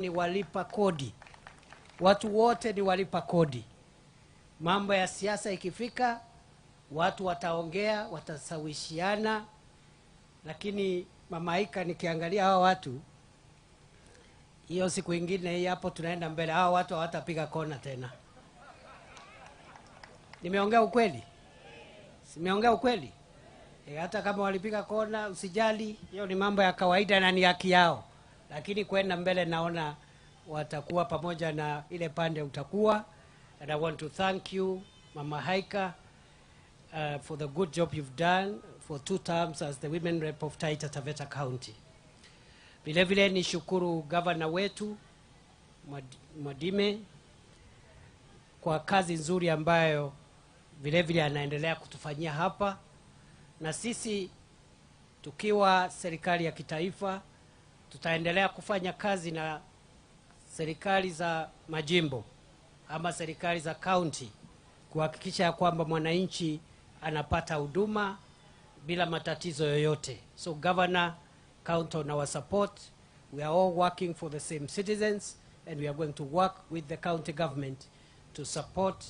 ni walipa kodi, watu wote ni walipa kodi. Mambo ya siasa ikifika, watu wataongea, watasawishiana. Lakini Mama Aika, nikiangalia hawa watu, hiyo siku ingine hii hapo tunaenda mbele, hawa watu hawatapiga kona tena. Nimeongea ukweli? Simeongea ukweli? Hata kama walipiga kona, usijali, hiyo ni mambo ya kawaida na ni haki yao. Lakini kwenda mbele naona watakuwa pamoja na ile pande utakuwa. And I want to thank you, Mama Haika, for the good job you've done for 2 terms as the women rep of Taita Taveta County. Vile vile nishukuru governor wetu Mwadime kwa kazi nzuri ambayo vile vile anaendelea kutufanyia hapa. Na sisi tukiwa serikali ya kitaifa tutaendelea kufanya kazi na serikali za majimbo ama serikali za county kuhakikisha ya kwamba mwananchi anapata huduma bila matatizo yoyote. So governor, count on our support. We are all working for the same citizens, and we are going to work with the county government to support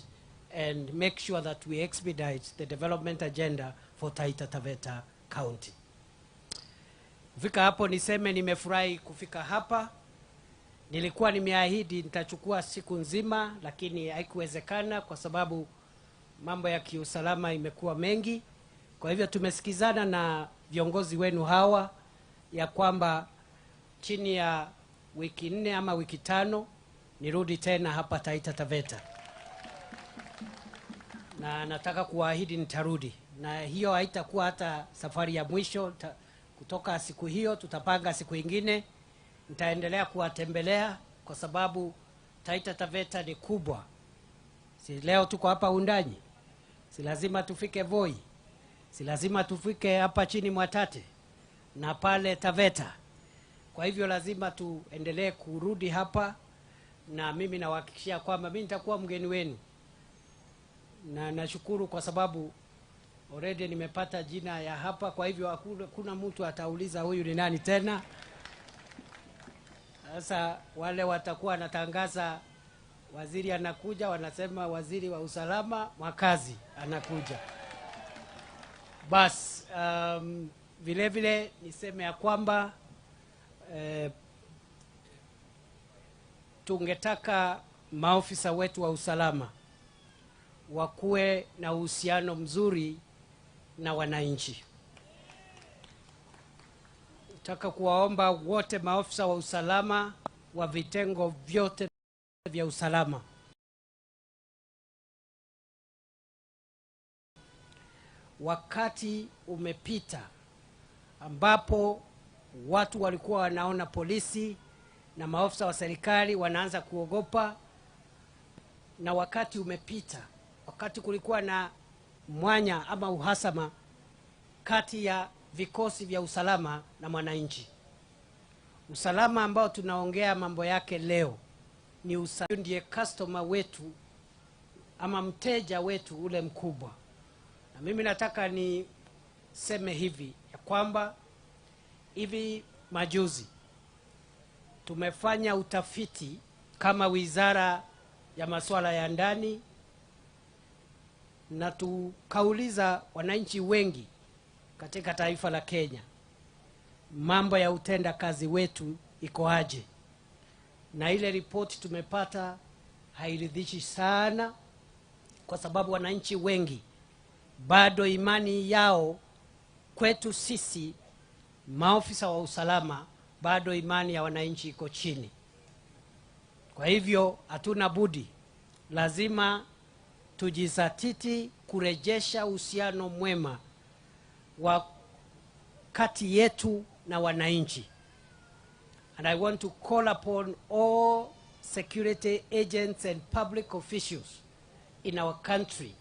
and make sure that we expedite the development agenda for Taita Taveta County. Kufika hapo niseme nimefurahi kufika hapa. Nilikuwa nimeahidi nitachukua siku nzima, lakini haikuwezekana kwa sababu mambo ya kiusalama imekuwa mengi. Kwa hivyo tumesikizana na viongozi wenu hawa ya kwamba chini ya wiki 4 ama wiki 5 nirudi tena hapa Taita Taveta. Na nataka kuahidi nitarudi. Na hiyo haitakuwa hata safari ya mwisho. Kutoka siku hiyo tutapanga siku ingine. Nitaendelea kuwatembelea kwa sababu Taita Taveta ni kubwa. Si leo tuko hapa Wundanyi, si lazima tufike Voi, si lazima tufike hapa chini Mwatate na pale Taveta. Kwa hivyo lazima tuendelee kurudi hapa, na mimi nawahakikishia kwamba mimi nitakuwa mgeni wenu. Na nashukuru kwa sababu already nimepata jina ya hapa, kwa hivyo hakuna mtu atauliza huyu ni nani tena. Sasa wale watakuwa wanatangaza waziri anakuja, wanasema waziri wa usalama Mwakazi anakuja. Bas, vile vile niseme ya kwamba tungetaka maofisa wetu wa usalama wakuwe na uhusiano mzuri na wananchi. Nataka kuwaomba wote maofisa wa usalama wa vitengo vyote vya usalama, wakati umepita ambapo watu walikuwa wanaona polisi na maofisa wa serikali wanaanza kuogopa, na wakati umepita wakati kulikuwa na mwanya ama uhasama kati ya vikosi vya usalama na mwananchi. Usalama ambao tunaongea mambo yake leo ni usalama, ndiye customer wetu ama mteja wetu ule mkubwa. Na mimi nataka niseme hivi ya kwamba hivi majuzi tumefanya utafiti kama Wizara ya Masuala ya Ndani, na tukauliza wananchi wengi katika taifa la Kenya mambo ya utenda kazi wetu iko aje. Na ile ripoti tumepata hairidhishi sana, kwa sababu wananchi wengi bado imani yao kwetu sisi maofisa wa usalama, bado imani ya wananchi iko chini. Kwa hivyo hatuna budi, lazima tujizatiti kurejesha uhusiano mwema wa kati yetu na wananchi. And I want to call upon all security agents and public officials in our country,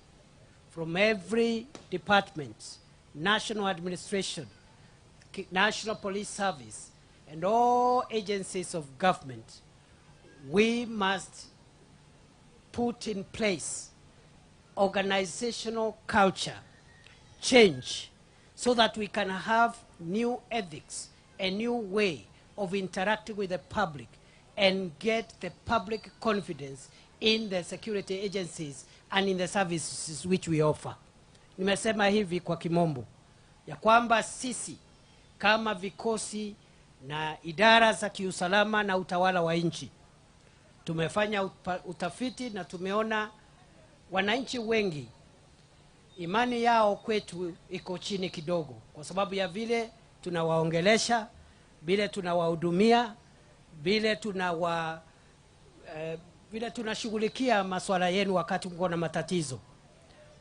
from every department, national administration, National Police Service, and all agencies of government. We must put in place organizational culture change so that we can have new ethics, a new way of interacting with the public, and get the public confidence in the security agencies and in the services which we offer. Nimesema hivi kwa kimombo ya kwamba sisi kama vikosi na idara za kiusalama na utawala wa nchi tumefanya utafiti na tumeona wananchi wengi imani yao kwetu iko chini kidogo, kwa sababu ya vile tunawaongelesha, vile tunawahudumia, vile tunashughulikia masuala yenu wakati mko na matatizo.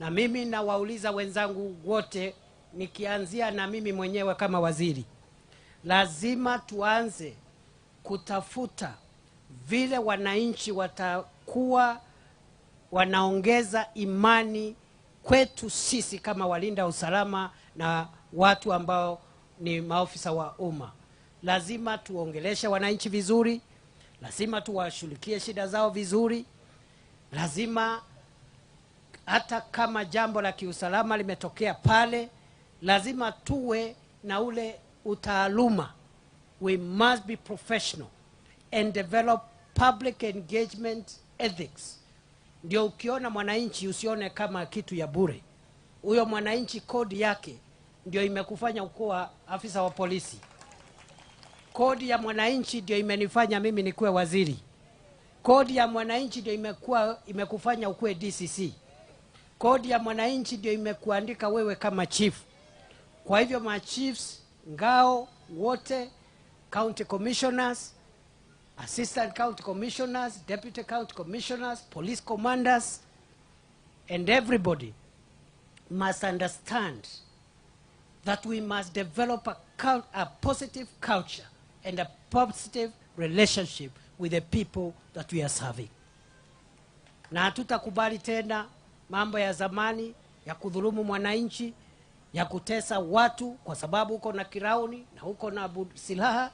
Na mimi nawauliza wenzangu wote, nikianzia na mimi mwenyewe kama waziri, lazima tuanze kutafuta vile wananchi watakuwa wanaongeza imani kwetu sisi kama walinda usalama na watu ambao ni maofisa wa umma. Lazima tuongeleshe wananchi vizuri, lazima tuwashughulikie shida zao vizuri, lazima hata kama jambo la kiusalama limetokea pale, lazima tuwe na ule utaaluma. We must be professional and develop public engagement ethics. Ndio ukiona mwananchi usione kama kitu ya bure. Huyo mwananchi kodi yake ndio imekufanya ukuwa afisa wa polisi. Kodi ya mwananchi ndio imenifanya mimi nikuwe waziri. Kodi ya mwananchi ndio imekufanya ukuwe DCC. Kodi ya mwananchi ndio imekuandika wewe kama chief. Kwa hivyo ma chiefs, ngao wote, county commissioners, assistant county commissioners, deputy county commissioners, police commanders, and everybody must understand that we must develop a positive culture and a positive relationship with the people that we are serving. Na hatutakubali tena mambo ya zamani ya kudhulumu mwananchi, ya kutesa watu kwa sababu uko na kirauni na uko na silaha.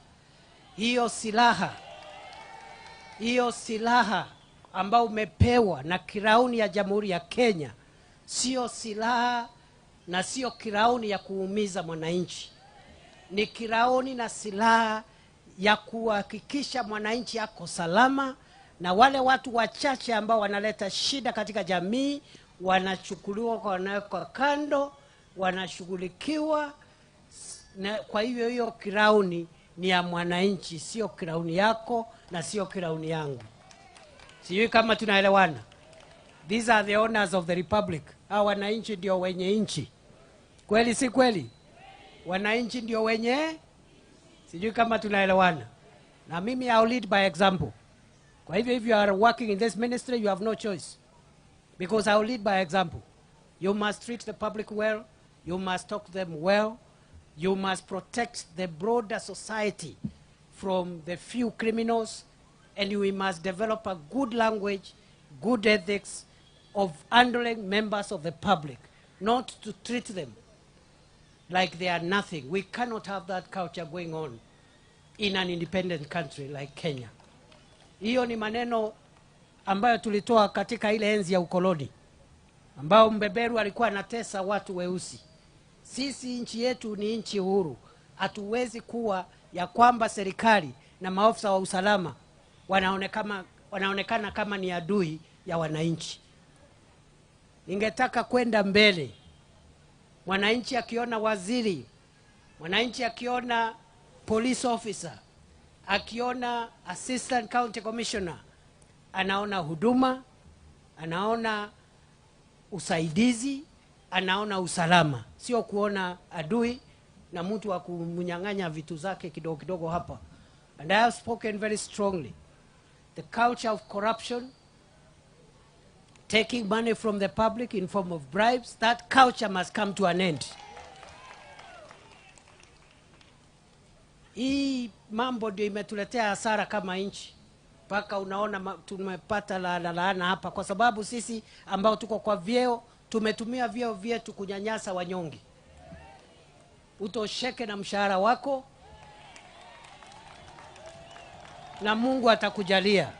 Hiyo silaha ambao umepewa na kirauni ya Jamhuri ya Kenya sio silaha na sio kirauni ya kuumiza mwananchi. Ni kirauni na silaha ya kuhakikisha mwananchi ako salama, na wale watu wachache ambao wanaleta shida katika jamii wanachukuliwa, wanawekwa kando, wanashughulikiwa. Na kwa hivyo hiyo kirauni ni ya mwananchi, sio kirauni yako na sio kirauni yangu. Sijui kama tunaelewana. These are the owners of the republic. Hawa wananchi ndio wenye nchi. Kweli si kweli? Wananchi ndio wenye. Sijui kama tunaelewana. Na mimi I'll lead by example. Kwa hivyo if you are working in this ministry, you have no choice. Because I'll lead by example. You must treat the public well. You must talk to them well. You must protect the broader society from the few criminals. And we must develop a good language, good ethics of handling members of the public, not to treat them like they are nothing. We cannot have that culture going on in an independent country like Kenya. Hiyo ni maneno ambayo tulitoa katika ile enzi ya ukoloni, ambao mbeberu alikuwa anatesa watu weusi. Sisi nchi yetu ni nchi huru. Hatuwezi kuwa ya kwamba serikali na maofisa wa usalama wanaonekana kama ni adui ya wananchi. Ningetaka kwenda mbele. Mwananchi akiona waziri, mwananchi akiona police officer, akiona assistant county commissioner, anaona huduma, anaona usaidizi, anaona usalama. Sio kuona adui na mtu wa kumnyang'anya vitu zake kidogo kidogo hapa. And I have spoken very strongly. The culture of corruption, taking money from the public in form of bribes, that culture must come to an end. Hii mambo ndio imetuletea hasara kama nchi. Mpaka unaona tumepata laana hapa, kwa sababu sisi ambao tuko kwa vyeo tumetumia vyeo vyetu kunyanyasa wanyonge. Utosheke na mshahara wako na Mungu atakujalia.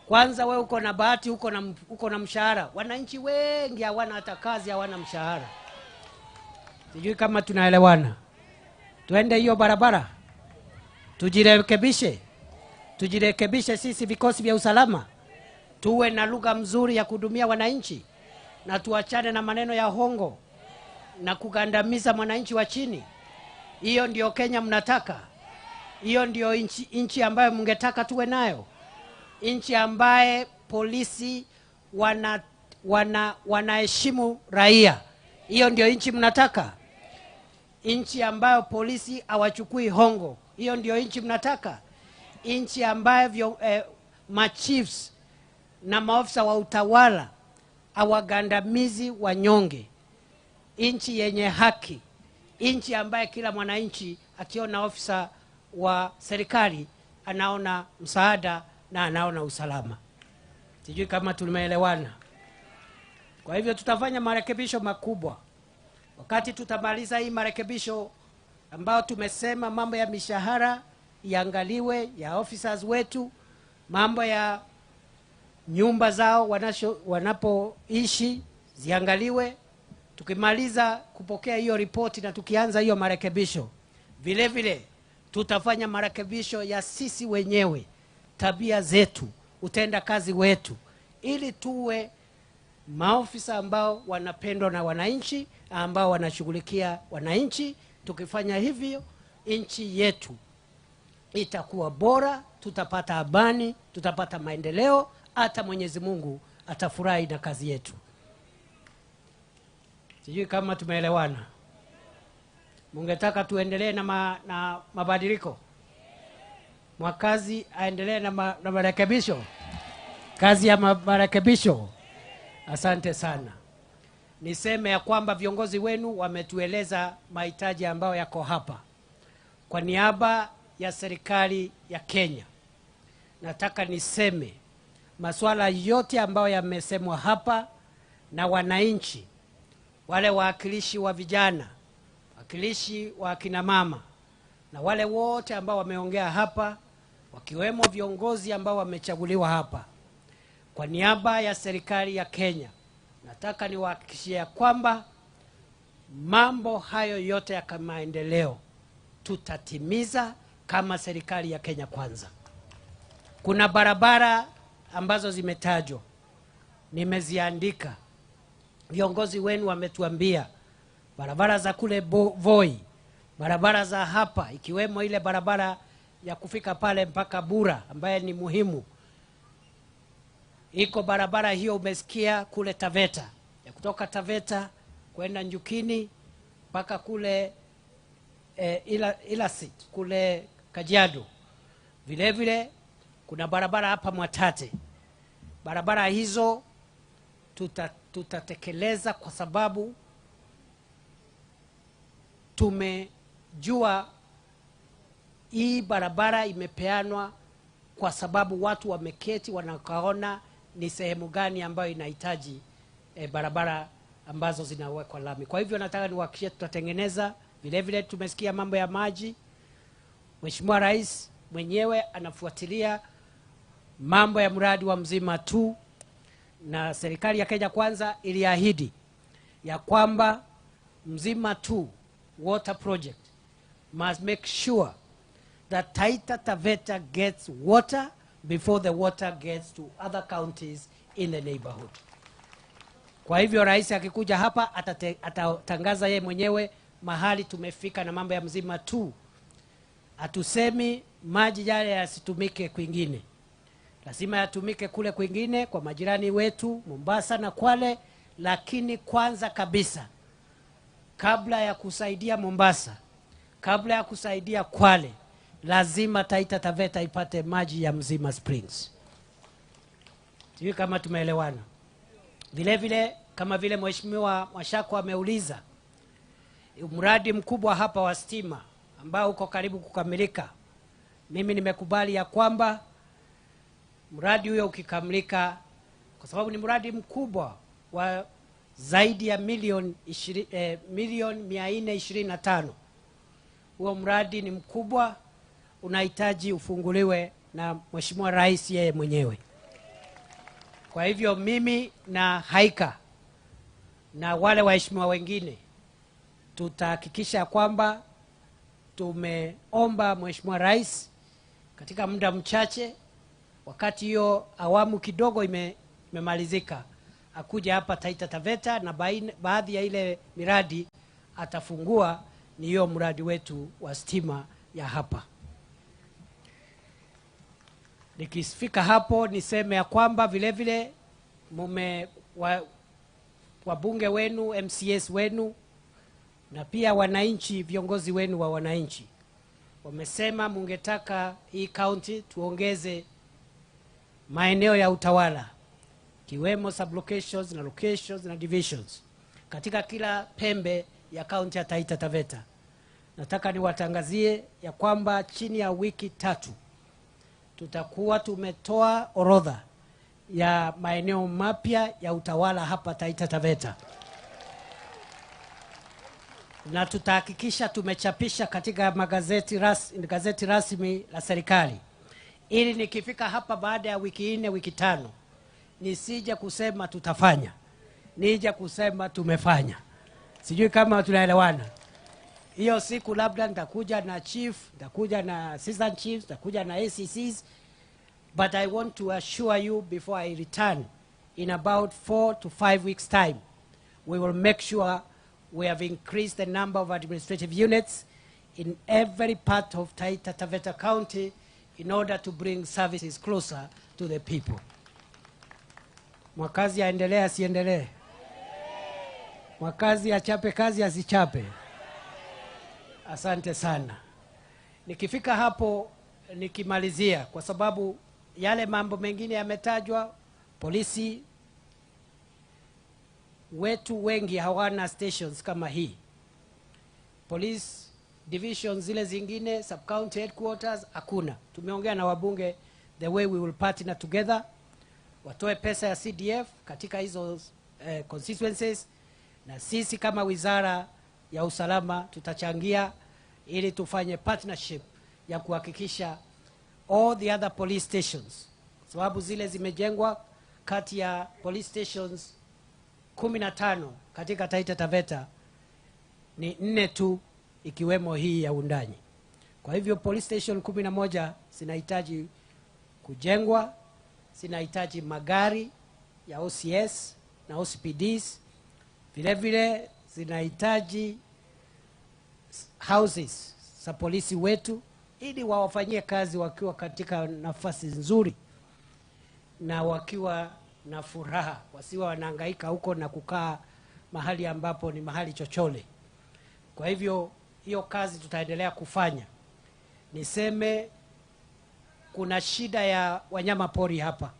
Kwanza wewe uko na bahati, uko na mshahara. Wananchi wengi hawana hata kazi, hawana mshahara. Sijui kama tunaelewana. Tuende hiyo barabara, tujirekebishe. Tujirekebishe sisi vikosi vya usalama, tuwe na lugha mzuri ya kuhudumia wananchi, na tuachane na maneno ya hongo na kugandamiza mwananchi wa chini. Hiyo ndio Kenya mnataka? Hiyo ndio nchi ambayo mngetaka tuwe nayo? Nchi ambaye polisi wanaheshimu raia. Hiyo ndio nchi mnataka? Nchi ambayo polisi hawachukui hongo. Hiyo ndio nchi mnataka? Nchi ambayo machiefs na maofisa wa utawala hawagandamizi wanyonge. Nchi yenye haki. Nchi ambaye kila mwananchi akiona ofisa wa serikali anaona msaada na anaona usalama. Sijui kama tumeelewana. Kwa hivyo tutafanya marekebisho makubwa. Wakati tutamaliza hii marekebisho ambao tumesema mambo ya mishahara iangaliwe ya officers wetu, mambo ya nyumba zao wanapoishi ziangaliwe. Tukimaliza kupokea hiyo ripoti na tukianza hiyo marekebisho, vile vile tutafanya marekebisho ya sisi wenyewe, tabia zetu, utenda kazi wetu, ili tuwe maofisa ambao wanapendwa na wananchi, ambao wanashughulikia wananchi. Tukifanya hivyo, nchi yetu itakuwa bora, tutapata amani, tutapata maendeleo, hata Mwenyezi Mungu atafurahi na kazi yetu. Sijui kama tumeelewana. Mungetaka tuendelee na mabadiliko? Mwakazi aendelee na marekebisho? Kazi ya marekebisho. Asante sana. Niseme ya kwamba viongozi wenu wametueleza mahitaji ambayo yako hapa. Kwa niaba ya serikali ya Kenya, nataka niseme masuala yote ambayo yamesemwa hapa na wananchi, wale wawakilishi wa vijana, wawakilishi wa akina mama, na wale wote ambao wameongea hapa, wakiwemo viongozi ambao wamechaguliwa hapa. Kwa niaba ya serikali ya Kenya, nataka niwahakikishie kwamba mambo hayo yote ya maendeleo tutatimiza kama serikali ya Kenya Kwanza. Kuna barabara ambazo zimetajwa, nimeziandika. Viongozi wenu wametuambia barabara za kule Voi, barabara za hapa, ikiwemo ile barabara ya kufika pale mpaka Bura ambaye ni muhimu. Iko barabara hiyo umesikia kule Taveta, ya kutoka Taveta kwenda Njukini mpaka kule Ilasit kule Kajiado. Vile vile kuna barabara hapa Mwatate. Barabara hizo tutatekeleza kwa sababu tumejua hii barabara imepeanwa kwa sababu watu wameketi wanakaona ni sehemu gani ambayo inahitaji barabara ambazo zinawekwa lami. Kwa hivyo nataka niwahakikishie tutatengeneza. Vile vile tumesikia mambo ya maji. Mheshimiwa Rais mwenyewe anafuatilia mambo ya mradi wa Mzima tu, na serikali ya Kenya Kwanza iliahidi ya kwamba Mzima tu water project must make sure that Taita Taveta gets water before the water gets to other counties in the neighborhood. Kwa hivyo rais akikuja hapa atatangaza yeye mwenyewe mahali tumefika na mambo ya Mzima tu. Hatusemi maji yale yasitumike kwingine. Lazima yatumike kule kwingine kwa majirani wetu Mombasa na Kwale, lakini kwanza kabisa kabla ya kusaidia Mombasa, kabla ya kusaidia Kwale, lazima Taita Taveta ipate maji ya Mzima Springs. Sijui kama tumeelewana. Vile vile kama vile Mheshimiwa Mwashako ameuliza, mradi mkubwa hapa wa stima ambao uko karibu kukamilika, mimi nimekubali ya kwamba mradi huyo ukikamilika, kwa sababu ni mradi mkubwa wa zaidi ya milioni 425, huo mradi ni mkubwa, unahitaji ufunguliwe na Mheshimiwa Rais yeye mwenyewe. Kwa hivyo mimi na Haika na wale waheshimiwa wengine tutahakikisha kwamba tumeomba Mheshimiwa Rais katika muda mchache, wakati hiyo awamu kidogo imemalizika, akuja hapa Taita Taveta na baadhi ya ile miradi atafungua ni hiyo mradi wetu wa stima ya hapa. Nikifika hapo niseme ya kwamba vile vile mume wabunge wenu, MCS wenu na pia wananchi, viongozi wenu wa wananchi wamesema mungetaka hii county tuongeze maeneo ya utawala kiwemo sublocations na locations na divisions katika kila pembe ya county ya Taita Taveta. Nataka niwatangazie ya kwamba chini ya wiki 3 tutakuwa tumetoa orodha ya maeneo mapya ya utawala hapa Taita Taveta. Na tutahakikisha tumechapisha katika gazeti rasmi la serikali, ili nikifika hapa baada ya wiki 4, wiki 5 nisije kusema tutafanya, nije kusema tumefanya. Sijui kama tunaelewana. Hiyo siku labda nitakuja na chief, nitakuja na assistant chiefs, nitakuja na ACCs, but I want to assure you before I return in about 4 to 5 weeks time, we will make sure we have increased the number of administrative units in every part of Taita Taveta County in order to bring services closer to the people. Mwakazi aendelee asiendelee? Mwakazi achape kazi asichape? Asante sana. Nikifika hapo nikimalizia, kwa sababu yale mambo mengine yametajwa, polisi wetu wengi hawana stations kama hii. Police divisions zile zingine, sub-county headquarters hakuna. Tumeongea na wabunge the way we will partner together, watoe pesa ya CDF katika hizo constituencies, na sisi kama wizara ya usalama tutachangia ili tufanye partnership ya kuhakikisha all the other police stations, sababu zile zimejengwa kati ya police stations 15 katika Taita Taveta ni 4 tu, ikiwemo hii ya Wundanyi. Kwa hivyo police station 11 zinahitaji kujengwa, zinahitaji magari ya OCS na OCPDs, vile vile zinahitaji houses za polisi wetu ili wawafanyie kazi wakiwa katika nafasi nzuri na wakiwa na furaha, wasiwe wanahangaika huko na kukaa mahali ambapo ni mahali chochole. Kwa hivyo hiyo kazi tutaendelea kufanya. Niseme kuna shida ya wanyama pori hapa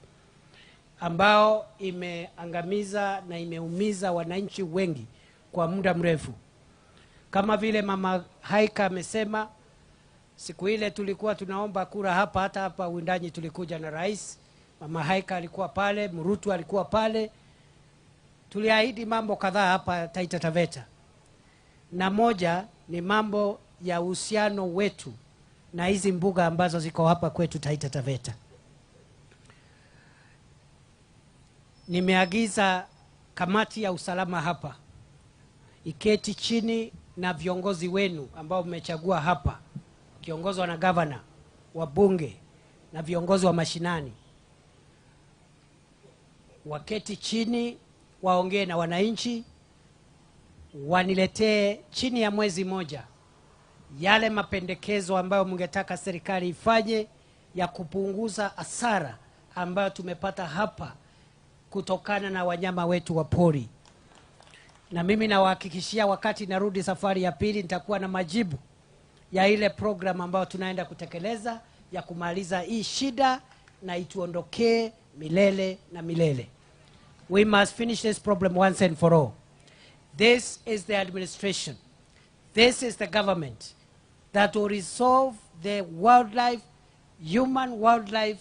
ambao imeangamiza na imeumiza wananchi wengi kwa muda mrefu. Kama vile Mama Haika amesema, siku ile tulikuwa tunaomba kura hapa, hata hapa Wundanyi tulikuja na rais, Mama Haika alikuwa pale, Mrutu alikuwa pale. Tuliahidi mambo kadhaa hapa Taita Taveta, na moja ni mambo ya uhusiano wetu na hizi mbuga ambazo ziko hapa kwetu Taita Taveta. Nimeagiza kamati ya usalama hapa iketi chini na viongozi wenu ambao mmechagua hapa, kiongozwa na governor, wabunge na viongozi wa mashinani, waketi chini waongee na wananchi, waniletee chini ya mwezi moja yale mapendekezo ambayo mngetaka serikali ifanye ya kupunguza hasara ambayo tumepata hapa kutokana na wanyama wetu wa pori. Na mimi nawahakikishia wakati narudi safari ya pili nitakuwa na majibu ya ile program ambayo tunaenda kutekeleza ya kumaliza hii shida na ituondokee milele na milele. We must finish this problem once and for all. This is the administration. This is the government that will resolve the wildlife, human wildlife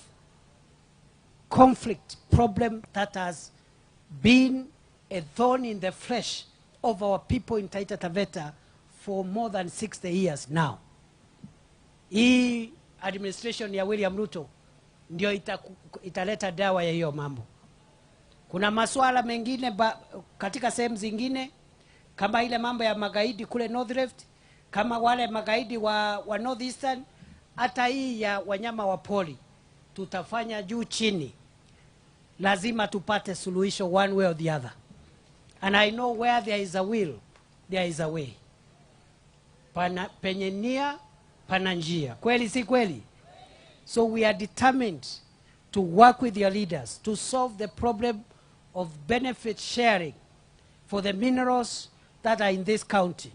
conflict problem that has been a thorn in the flesh of our people in Taita Taveta for more than 60 years now. Hii administration ya William Ruto ndio italeta dawa ya hiyo mambo. Kuna masuala mengine katika sehemu zingine kama ile mambo ya magaidi kule North Rift, kama wale magaidi wa North Eastern Hata hii ya wanyama wa pori tutafanya juu chini, lazima tupate suluhisho one way or the other. And I know where there is a will, there is a way. Pana, penye nia, pana njia. Kweli si kweli? So we are determined to work with your leaders to solve the problem of benefit sharing for the minerals that are in this county,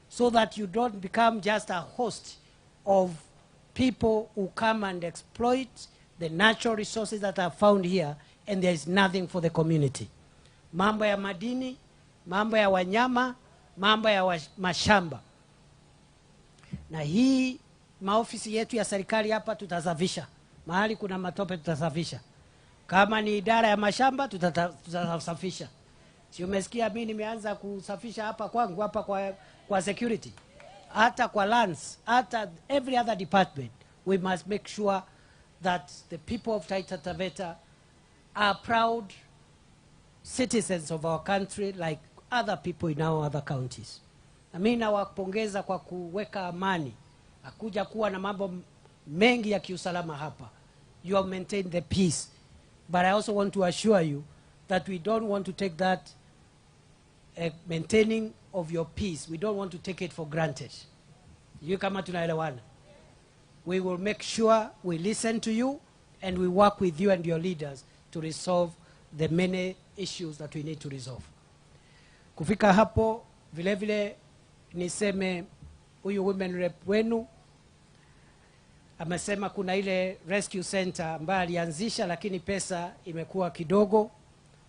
so that you don't become just a host of people who come and exploit the natural resources that are found here, and there is nothing for the community. Mambo ya madini, mambo ya wanyama, mambo ya mashamba. Na hii maofisi yetu ya serikali hapa tutasafisha. Mahali kuna matope tutasafisha. Kama ni idara ya mashamba tutasafisha. Si umesikia mimi nimeanza kusafisha hapa kwangu, hapa kwa security, hata kwa lands, hata every other department. We must make sure that the people of Taita Taveta are proud citizens of our country like other people in our other counties. Na mimi nawapongeza kwa kuweka amani. Hakuja kuwa na mambo mengi ya kiusalama hapa. You have maintained the peace. But I also want to assure you that we don't want to take that maintaining of your peace. We don't want to take it for granted. You kama tunaelewana. We will make sure we listen to you and we work with you and your leaders to resolve the many issues that we need to resolve. Kufika hapo, vile vile niseme huyu women rep wenu amesema kuna ile rescue center ambayo alianzisha, lakini pesa imekuwa kidogo,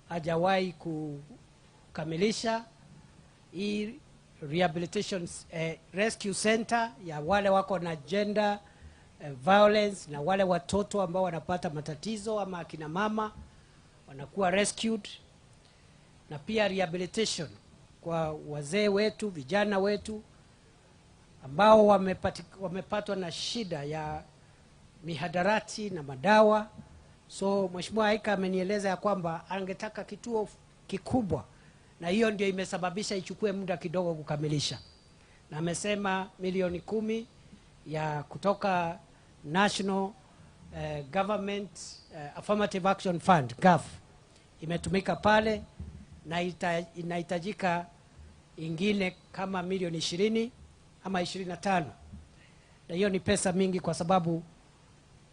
hajawahi kukamilisha. Hii rehabilitation rescue center ya wale wako na gender violence na wale watoto ambao wanapata matatizo ama akina mama wanakuwa rescued, na pia rehabilitation kwa wazee wetu, vijana wetu ambao wamepatwa na shida ya mihadarati na madawa. So Mheshimiwa Aika amenieleza ya kwamba angetaka kituo kikubwa, na hiyo ndio imesababisha ichukue muda kidogo kukamilisha. Na amesema milioni 10 ya kutoka National Government Affirmative Action Fund, GAF, imetumika pale, na inahitajika ingine kama milioni 20 ama 25. Na hiyo ni pesa mingi, kwa sababu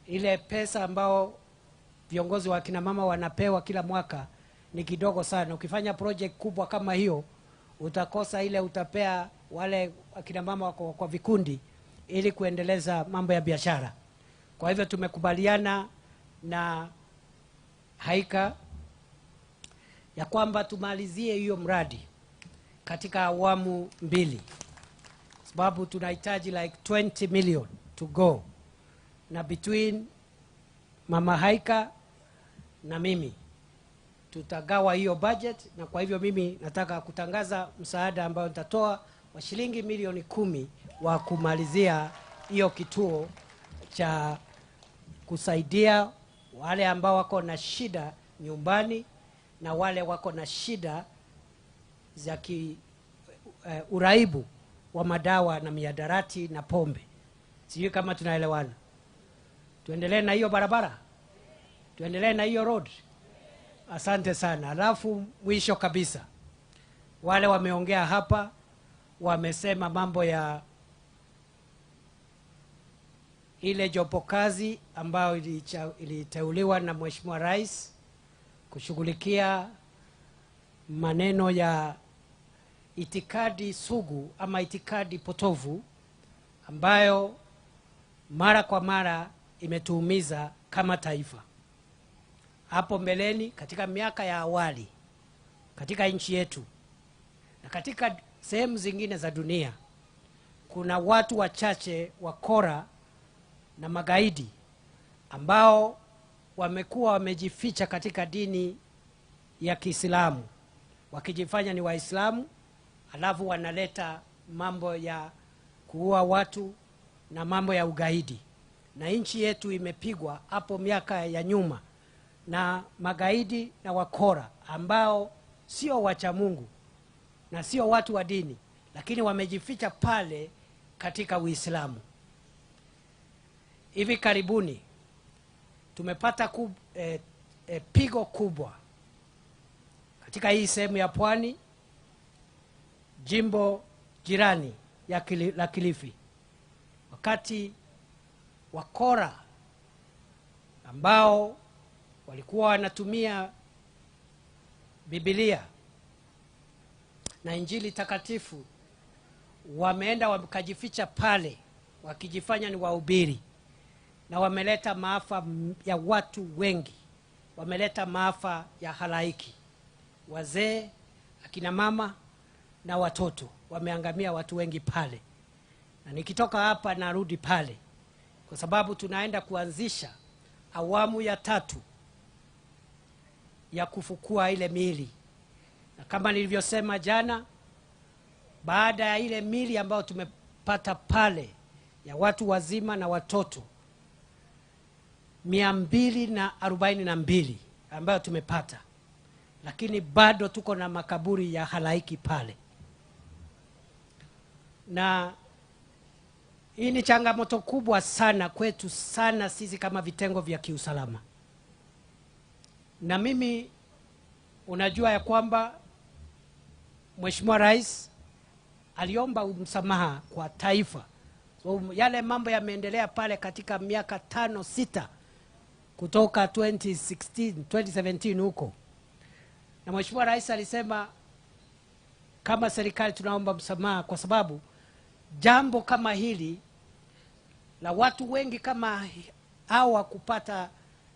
ile pesa ambao viongozi wa kina mama wanapewa kila mwaka ni kidogo sana. Ukifanya project kubwa kama hiyo utakosa ile utapea wale akina mama wako kwa vikundi ili kuendeleza mambo ya biashara. Kwa hivyo tumekubaliana na Haika ya kwamba tumalizie hiyo mradi katika awamu 2, sababu tunahitaji like 20 million to go. Na between Mama Haika na mimi tutagawa hiyo budget, na kwa hivyo mimi nataka kutangaza msaada ambao nitatoa wa shilingi milioni 10 wa kumalizia hiyo kituo cha kusaidia wale ambao wako na shida nyumbani na wale wako na shida za uraibu wa madawa na mihadarati na pombe. Sijui kama tunaelewana. Tuendelee na hiyo barabara, tuendelee na hiyo road. Asante sana. Alafu mwisho kabisa, wale wameongea hapa wamesema mambo ya ile jopo kazi ambayo iliteuliwa na Mheshimiwa Rais kushughulikia maneno ya itikadi sugu ama itikadi potovu ambayo mara kwa mara imetuumiza kama taifa. Hapo mbeleni katika miaka ya awali katika nchi yetu na katika sehemu zingine za dunia, kuna watu wachache wakora na magaidi ambao wamekuwa wamejificha katika dini ya Kiislamu, wakijifanya ni Waislamu, alafu wanaleta mambo ya kuua watu na mambo ya ugaidi. Na nchi yetu imepigwa hapo miaka ya nyuma na magaidi na wakora ambao sio wacha Mungu na sio watu wa dini, lakini wamejificha pale katika Uislamu. Hivi karibuni tumepata pigo kubwa katika hii sehemu ya pwani, jimbo jirani ya la Kilifi, wakati wakora ambao walikuwa wanatumia Biblia na Injili takatifu wameenda wakajificha pale wakijifanya ni wahubiri, na wameleta maafa ya watu wengi, wameleta maafa ya halaiki, wazee, akina mama na watoto, wameangamia watu wengi pale. Na nikitoka hapa narudi pale kwa sababu tunaenda kuanzisha awamu ya 3 ya kufukua ile miili. Na kama nilivyosema jana, baada ya ile miili ambayo tumepata pale ya watu wazima na watoto 242 ambayo tumepata, lakini bado tuko na makaburi ya halaiki pale. Na hii ni changamoto kubwa sana kwetu, sana sisi kama vitengo vya kiusalama. Na mimi unajua ya kwamba Mheshimiwa Rais aliomba msamaha kwa taifa. So, yale mambo yameendelea pale katika miaka 5-6 kutoka 2016, 2017 huko. Na Mheshimiwa Rais alisema kama serikali tunaomba msamaha kwa sababu jambo kama hili la watu wengi kama hawa kupata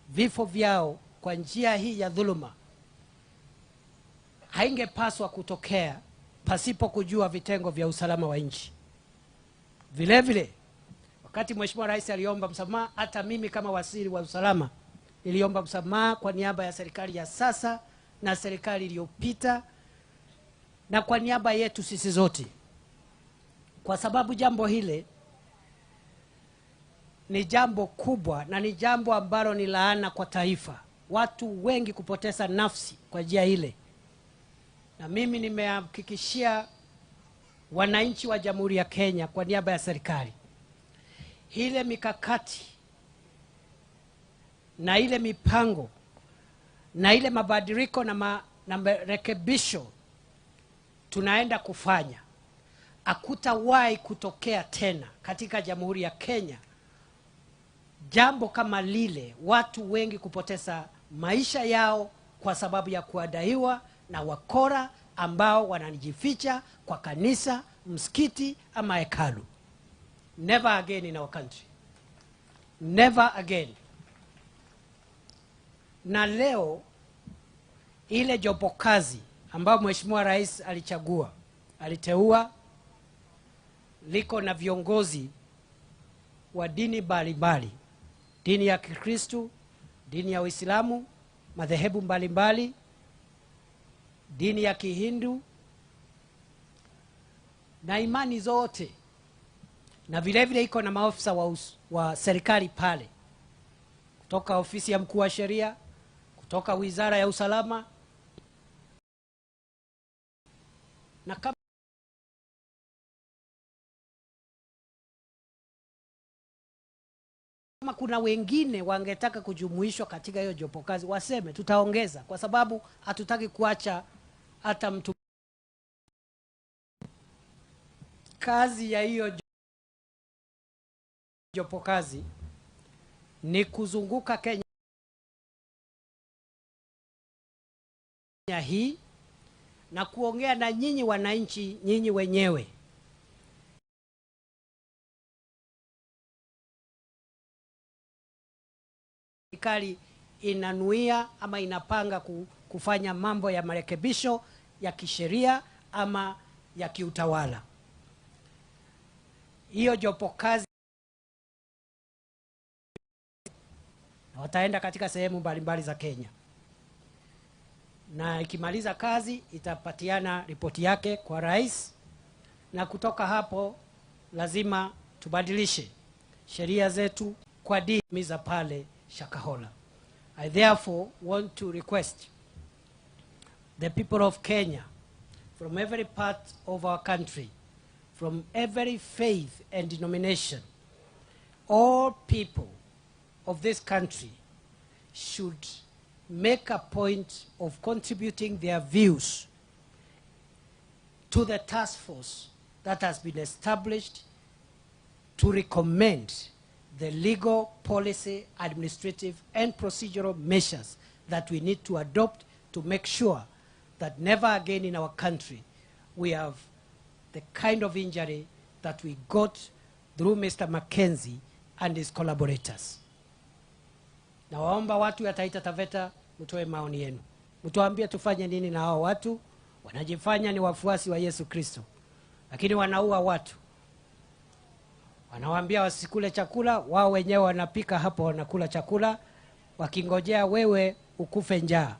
vifo vyao kwa njia hii ya dhuluma haingepaswa kutokea pasipo kujua vitengo vya usalama wa nchi. Vile vile wakati Mheshimiwa Rais aliomba msamaha, hata mimi kama waziri wa usalama niliomba msamaha kwa niaba ya serikali ya sasa na serikali iliyopita na kwa niaba yetu sisi zote, kwa sababu jambo hile ni jambo kubwa na ni jambo ambalo ni laana kwa taifa, watu wengi kupoteza nafsi kwa njia ile. Na mimi nimehakikishia wananchi wa Jamhuri ya Kenya kwa niaba ya serikali, ile mikakati na ile mipango na ile mabadiliko na marekebisho tunaenda kufanya, hakutawahi kutokea tena katika Jamhuri ya Kenya jambo kama lile, watu wengi kupoteza maisha yao kwa sababu ya kuadaiwa na wakora ambao wanajificha kwa kanisa, msikiti ama hekalu. Never again in our country. Never again. Na leo ile jopo kazi ambayo Mheshimiwa Rais alichagua, aliteua, liko na viongozi wa dini mbalimbali, dini ya Kikristo, dini ya Uislamu, madhehebu mbalimbali, dini ya Kihindu na imani zote. Na vile vile iko na maofisa wa serikali pale, kutoka ofisi ya mkuu wa sheria, kutoka wizara ya usalama. Na kama kuna wengine wangetaka kujumuishwa katika hiyo jopo kazi, waseme tutaongeza, kwa sababu hatutaki kuacha hata mtu. Kazi ya hiyo jopo kazi ni kuzunguka Kenya hii na kuongea na nyinyi wananchi, nyinyi wenyewe. Serikali inanuia ama inapanga kufanya mambo ya marekebisho ya kisheria ama ya kiutawala. Hiyo jopo kazi wataenda katika sehemu mbalimbali za Kenya, na ikimaliza kazi itapatiana ripoti yake kwa rais, na kutoka hapo lazima tubadilishe sheria zetu kwa dini za pale Shakahola. I therefore want to request the people of Kenya from every part of our country, from every faith and denomination, All people of this country should make a point of contributing their views to the task force that has been established to recommend the legal, policy, administrative, and procedural measures that we need to adopt to make sure that never again in our country we have the kind of injury that we got through Mr. Mackenzie and his collaborators. Nawaomba watu ya Taita Taveta mtoe maoni yenu. Mtuambie tufanye nini na hao watu wanajifanya ni wafuasi wa Yesu Kristo, lakini wanaua watu. Wanawaambia wasikule chakula, wao wenyewe wanapika hapo wanakula chakula wakingojea wewe ukufe njaa.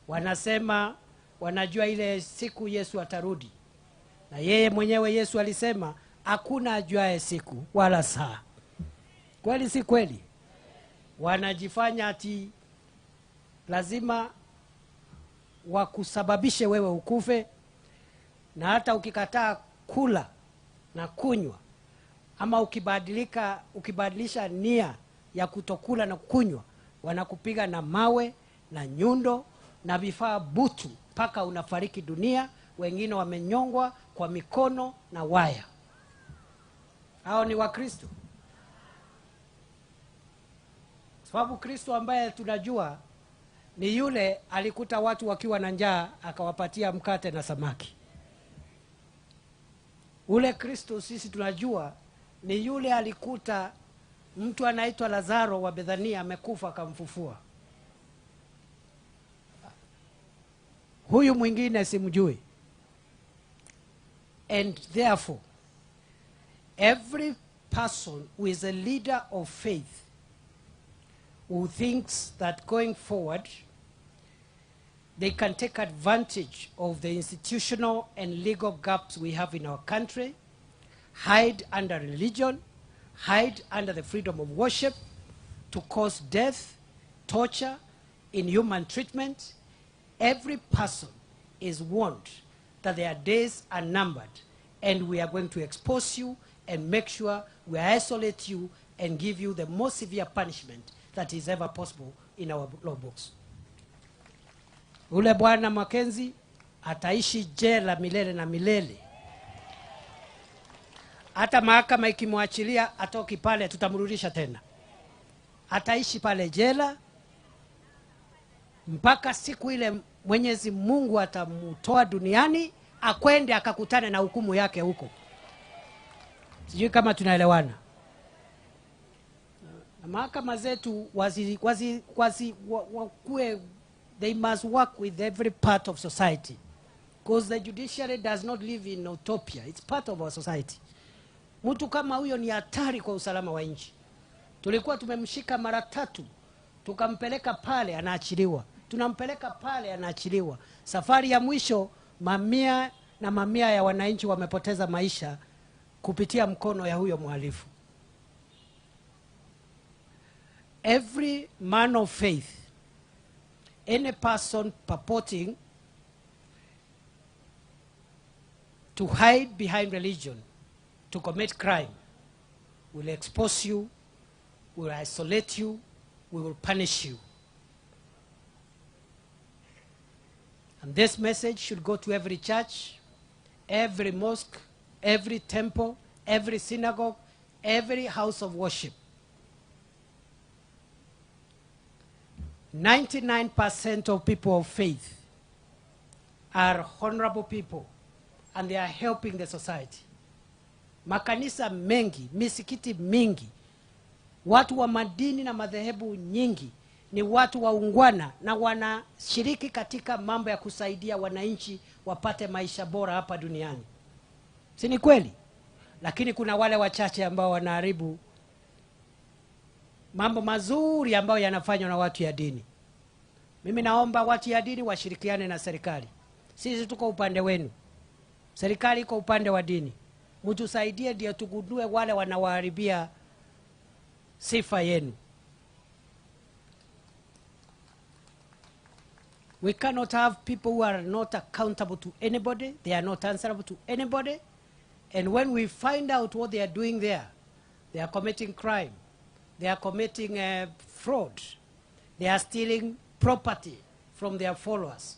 Wanasema wanajua ile siku Yesu atarudi. Na yeye mwenyewe Yesu alisema hakuna ajuaye siku wala saa. Kweli si kweli? Wanajifanya ati lazima wakusababishe wewe ukufe, na hata ukikataa kula na kunywa ama ukibadilisha nia ya kutokula na kunywa, wanakupiga na mawe na nyundo na vifaa butu mpaka unafariki dunia. Wengine wamenyongwa kwa mikono na waya. Hao ni Wakristo? Sababu Kristo ambaye tunajua ni yule alikuta watu wakiwa na njaa akawapatia mkate na samaki. Ule Kristo sisi tunajua ni yule alikuta mtu anaitwa Lazaro wa Bethania amekufa akamfufua. Huyu mwingine simjui. And therefore, every person who is a leader of faith who thinks that going forward they can take advantage of the institutional and legal gaps we have in our country, hide under religion, hide under the freedom of worship to cause death, torture, inhuman treatment, every person is warned that their days are numbered and we are going to expose you and make sure we isolate you and give you the most severe punishment that is ever possible in our law books. Ule Bwana Mackenzie ataishi jela milele na milele. Hata mahakama ikimwachilia atoki pale, tutamrudisha tena. Ataishi pale jela mpaka siku ile Mwenyezi Mungu atamtoa duniani akwende akakutane na hukumu yake huko. Sijui kama tunaelewana. Na mahakama zetu wakue, they must work with every part of society. Because the judiciary does not live in utopia. It's part of our society. Mtu kama huyo ni hatari kwa usalama wa nchi. Tulikuwa tumemshika mara tatu, tukampeleka pale anaachiliwa. Tunampeleka pale anaachiliwa. Safari ya mwisho mamia na mamia ya wananchi wamepoteza maisha kupitia mkono ya huyo mhalifu. Every man of faith, any person purporting to hide behind religion to commit crime, will expose you, will isolate you, we will punish you. And this message should go to every church, every mosque, every temple, every synagogue, every house of worship. 99% of people of faith are honorable people and they are helping the society. Makanisa mengi, misikiti mingi, watu wa madini na madhehebu nyingi ni watu waungwana na wanashiriki katika mambo ya kusaidia wananchi wapate maisha bora hapa duniani. Si ni kweli? Lakini kuna wale wachache ambao wanaharibu mambo mazuri ambayo yanafanywa na watu ya dini. Mimi naomba watu ya dini washirikiane na serikali. Sisi tuko upande wenu. Serikali iko upande wa dini. Mtusaidie ndio tugundue wale wanawaharibia sifa yenu. We cannot have people who are not accountable to anybody. They are not answerable to anybody. And when we find out what they are doing there, They are committing crime. They are committing fraud. They are stealing property from their followers.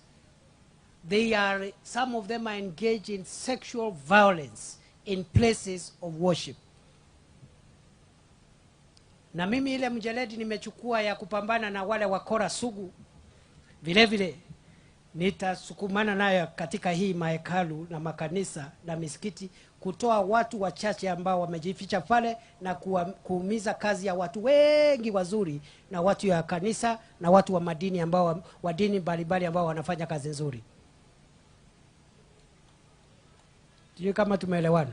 Some of them are engaged in sexual violence in places of worship. Na mimi ile mjeledi nimechukua ya kupambana na wale wakora sugu, vile vile nitasukumana nayo katika hii mahekalu na makanisa na misikiti, kutoa watu wachache ambao wamejificha pale na kuumiza kazi ya watu wengi wazuri na watu ya kanisa na watu wa madini ambao wa dini mbalimbali ambao wanafanya kazi nzuri. Sijui kama tumeelewana.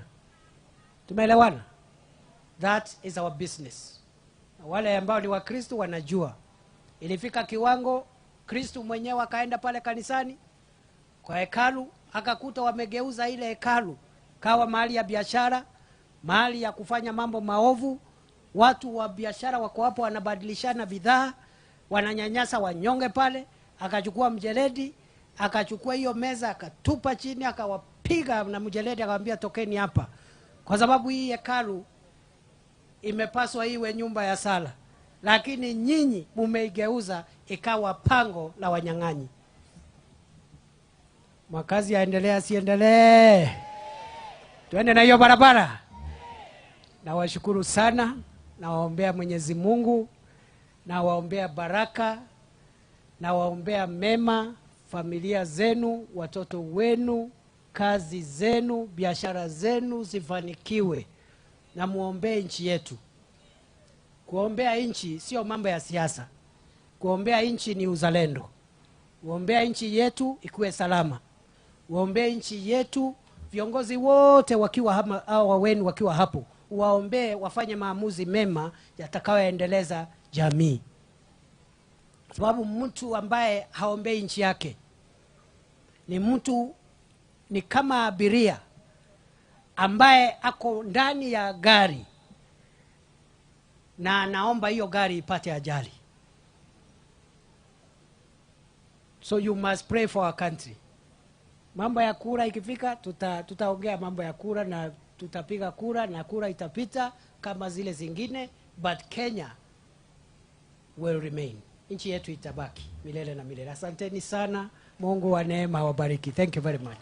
Tumeelewana? That is our business. Na wale ambao ni Wakristo wanajua. Ilifika kiwango Kristo mwenyewe akaenda pale kanisani kwa hekalu, akakuta wamegeuza ile hekalu kawa mahali ya biashara, mahali ya kufanya mambo maovu. Watu wa biashara wako hapo wanabadilishana bidhaa, wananyanyasa wanyonge pale. Akachukua mjeledi, akachukua hiyo meza, akatupa chini, akawapiga na mjeledi, akamwambia tokeni hapa, kwa sababu hii hekalu imepaswa iwe nyumba ya sala, lakini nyinyi mumeigeuza ikawa pango la wanyang'anyi. Makazi yaendelea, siendelee? Tuende na hiyo barabara. Nawashukuru sana, nawaombea Mwenyezi Mungu, nawaombea baraka, nawaombea mema familia zenu, watoto wenu, kazi zenu, biashara zenu zifanikiwe. Na muombee nchi yetu. Kuombea nchi sio mambo ya siasa. Kuombea nchi ni uzalendo. Kuombea nchi yetu ikuwe salama. Uombee nchi yetu, viongozi wote wakiwa hawa wenu wakiwa hapo, waombee wafanye maamuzi mema yatakayoendeleza jamii. Sababu mtu ambaye haombei nchi yake ni mtu, ni kama abiria ambaye ako ndani ya gari na anaomba hiyo gari ipate ajali. So you must pray for our country. Mambo ya kura ikifika, tutaongea mambo ya kura na tutapiga kura na kura itapita kama zile zingine, but Kenya will remain. Nchi yetu itabaki milele na milele. Asanteni sana. Mungu wa neema awabariki. Thank you very much.